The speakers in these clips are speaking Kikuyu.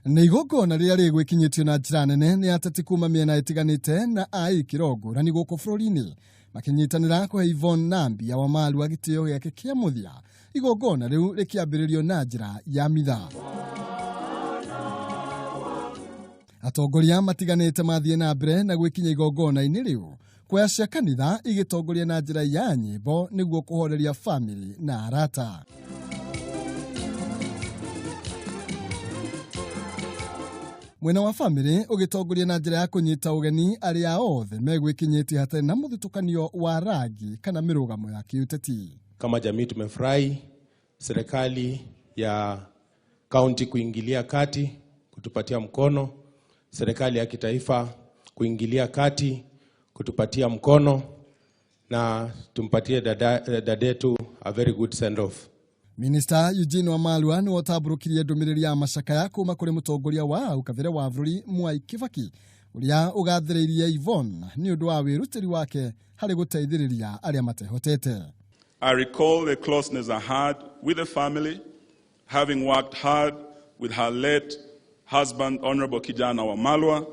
Nĩ igongona rĩrĩa rĩgwĩkinyĩtio na njĩra nene nĩ ateti kuma mĩena ĩtiganĩte na a ikĩro ngũrani gũkũ bũrũri-inĩ makĩnyitanĩra kũhe Yvonne Nambi Wamalwa gĩtĩo gĩake kĩa mũthia. Igongona rĩu rĩkĩambĩrĩrio na njĩra ya mitha. Atongoria matiganĩte mathiĩ na mbere na gwĩkinya igongona-inĩ rĩu, kwaya cia kanitha igĩtongoria na njĩra ya nyĩmbo nĩguo kũhoreria famĩlĩ na arata. Mwena wa famĩlĩ ũgĩtongoria na njĩra ya kũnyita ũgeni arĩa othe megwĩkinyĩtie hatarĩ na mũthutũkanio wa rangi kana mĩrũgamo ya kĩũteti. Kama jamii tumefurahi serikali ya kaunti kuingilia kati kutupatia mkono, serikali ya kitaifa kuingilia kati kutupatia mkono, na tumpatie dadetu a very good send off. Minista Eugene Wamalwa nĩwe ũtambũrũkirie ndũmĩrĩri ya macakaya kuma kũrĩ mũtongoria wa hau kabere wa bũrũri Mwai Kibaki ũrĩa ũgathĩrĩirie Yvonne nĩ ũndũ wa wĩrutĩri wake harĩ gũteithĩrĩria arĩa matehotete. I recall the closeness I had with the family, having worked hard with her late husband, Honorable Kijana Wamalwa,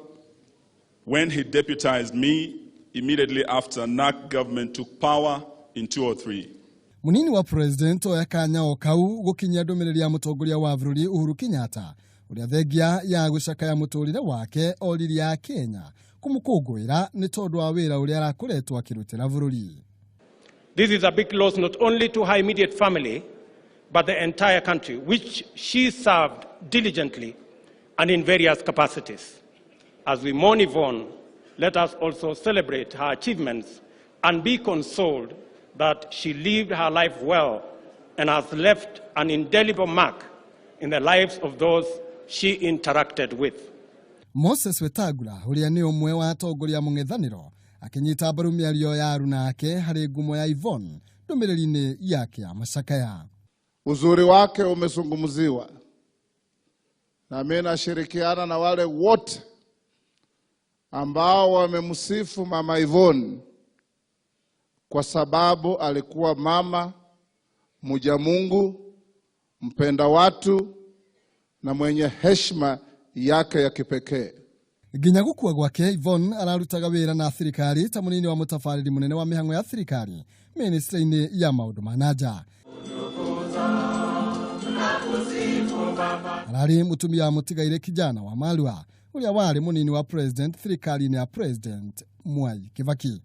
when he deputized me immediately after NAC government took power in 2003. Munini wa president oya kanya o kau gũkinyia ndũmĩrĩri ya mũtongoria wa bũrũri Uhuru Kenyatta ũrĩa thengia ya gũcakaya mũtũrĩre wake oririe a Kenya kũmũkũngũĩra nĩ tondũ wa wĩra ũrĩa arakoretwo akĩrutĩra bũrũri. This is a big loss not only to her immediate family, but the entire country, which she served diligently and in various capacities. As we mourn Yvonne, let us also celebrate her achievements and be consoled that she lived her life well and has left an indelible mark in the lives of those she interacted with. Moses Wetangula ũrĩa nĩ ũmwe wa atongoria mũng'ethanĩro akĩnyita mbaru mĩario ya aruna ake harĩ ngumo ya Yvonne ndũmĩrĩri-inĩ yake ya macakaya. Uzuri wake umezungumziwa, na mimi nashirikiana na wale wote ambao wamemsifu Mama Yvonne kwa sababu alikuwa mama mja Mungu, mpenda watu na mwenye heshima yake ya kipekee. Nginya gũkua gwake Yvonne ararutaga wĩra na thirikari ta mũnini wa mũtabarĩri mũnene wa mĩhang'o ya thirikari ministry-inĩ ya maũndũ ma na nja. Ararĩ mũtumia wa mũtigaire Kijana Wamalwa ũrĩa warĩ mũnini wa president thirikari-inĩ ya President Mwai Kibaki.